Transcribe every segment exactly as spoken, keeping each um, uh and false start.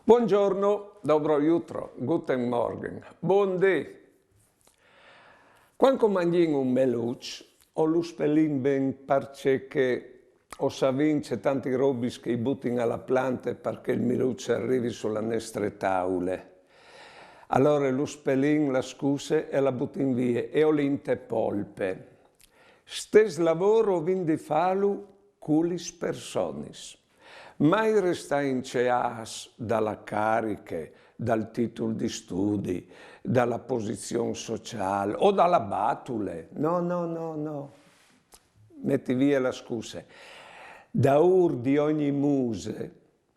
Buongiorno, dobro jutro, guten Morgen, bundì. Cuant che o mangjìn un meluç, o lu spelìn ben, parcè che o savìn, ce tantis robis che i butin a la plante par che il meluç al rivi su la nestre taule. Alore lu spelìn la scusse e la butin vie e o lin te polpe. Stes lavôr o vin di fâlu cu lis personis. Mai restâ inceâts da la cariche, dal titul di studi, da la posizion sociâl o da la batule. No, no, no, no. Meti vie la scusse. Daûr di ogni muse,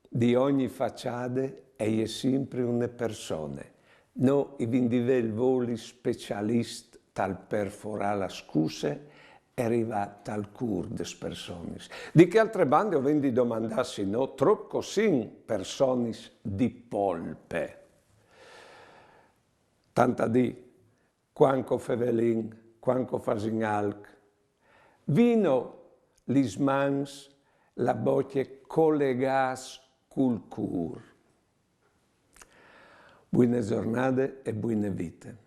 di ogni façade, e je simpri une persone. No i vin di vê il voli specialist tal perforâ la scusse e rivâ tal cûr des personis. Di chê altre bande o vin di domandâsi, no, trop che o sin personis di polpe. Tant a dî, cuant che o fevelìn, cuant che o fasìn alc, vino lis mans la bocje colegâts cul cûr. Buine zornade e buine vite.